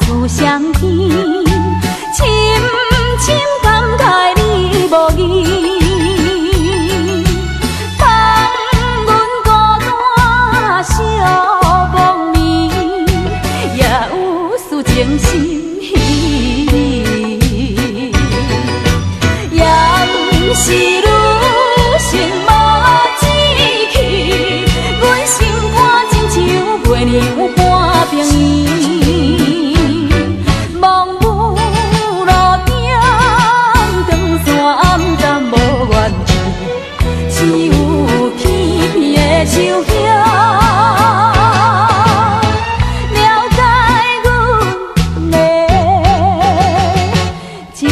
思相见，深深感慨你無疑，放阮孤單寂寞眠，也有事情心彼。也毋是女性無志氣，阮心肝親像月娘半病院。望雨路頂，長線暗淡無怨氣，只有片片的樹影。了解阮的情。意。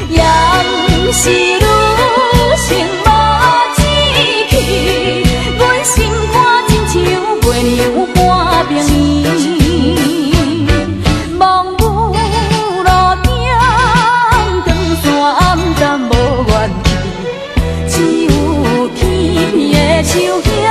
也毋是女性無志氣，阮心肝親像月娘半病院。望雨路頂，長線暗淡無怨氣，只有片片的樹影。